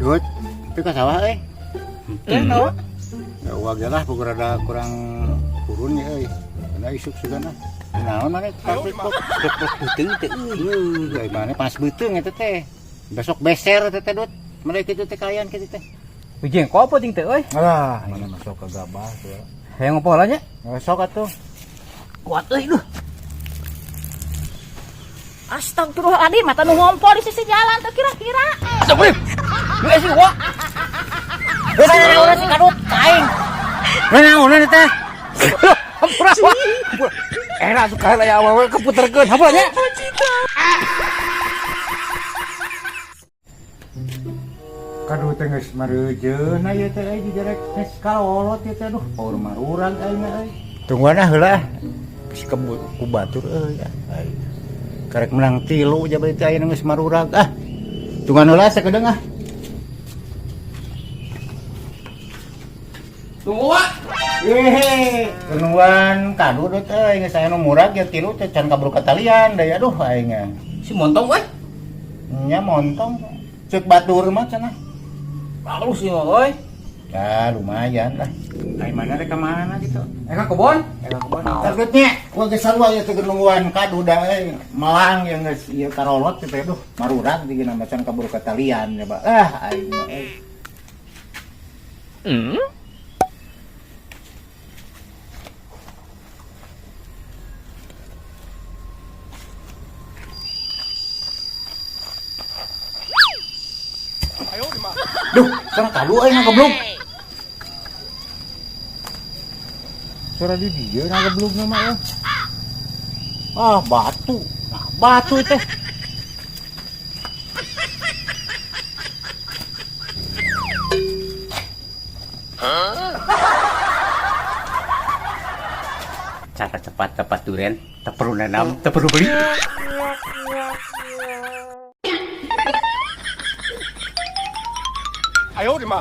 Dut, tapi ka sawah euy. Teh naon? Ya uang lah pokok rada kurang turun ya euy. Karena isuk sugana. Naon maneh pabrik kok Plek beuteung teh euy. Euy, maneh pas beuteung eta teh. Besok beser eta teh Dut. Maneh kitu teh kayan kitu teh. Ujeng kopo ting teh euy. Alah, mana masuk ke gabah tuh. Hayang ngopo lah nya? Besok atuh. Kuat euy duh. Astagfirullahaladzim, mata nu ngompol di sisi jalan tuh kira-kira. Astagfirullah. Lu sih wa. Wes naon sih kadut aing. Naon teh? Hampura wa. Era suka lah ya awewe keputerkeun hampura nya. Kadut teh geus mareujeuna ieu teh euy dijarek geus kalolot ieu teh aduh power marurang aing euy. Tungguan ah heula. Geus ku batur euy aing. Karek menang tilu jabat teh ayeuna geus marurag ah. Tungguan heula sakedeung ah. Tunggu wa. Hehe, tungguan kadut euy geus aya nu murag ya tilu teh can kaburu katalian da aduh aing. Si montong euy. Nya montong. Ceuk batur mah cenah. Halus sih mah euy. Ya lumayan lah. Ai mana rek ka mana gitu. Ka kebon? Ka kebon. Takutnya gua geus sarua ieu teh nungguan kadu da euy. Melang yang geus ieu karolot teh aduh marurag digina macan kaburu katalian ya ba. Ah aing mah euy. Duh, sana kadu euy ngageblug. Suara di dia ngageblug mah ya. Ah, batu. Nah, batu teh. Cara cepat dapat duren, tak perlu nanam, tak perlu beli. Ayo di mah.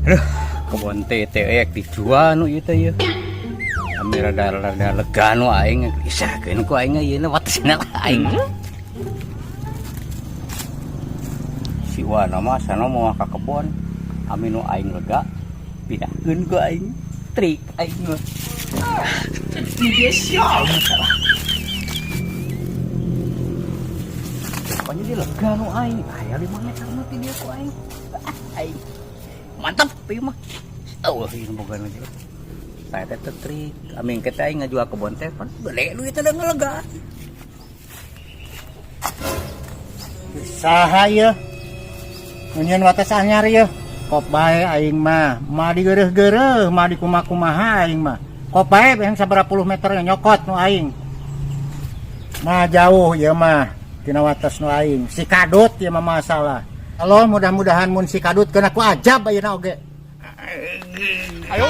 Aduh, kebon teh teh dijual nu ieu teh ieu. Ami rada-rada lega nu aing isahkeun ku aing ieu watesna lah aing. Si Wana mah sana moal ka kebon. Ami nu aing lega pindahkeun ku aing. Trik aing mah. Pokoknya dia lega nu aing. Aya 5 meter nu ti dia ku aing. Ah, aing. Mantap ieu mah. Oh, ieu boga nu jeung. Saya teh trik, amin kita aing ngajual kebon teh pan gede duit teh ngelega. Saha ieu? Nyeun wates anyar ieu. Kop bae aing mah, mah digeureuh-geureuh, mah dikumaha-kumaha aing mah. Kop bae yang sabaraha puluh meter nyokot nu aing. Mah jauh ieu mah tina wates nu aing. Si kadut ieu mah masalah. Kalau mudah-mudahan mun si kadut kena ku ajab ayeuna oge. Ayo.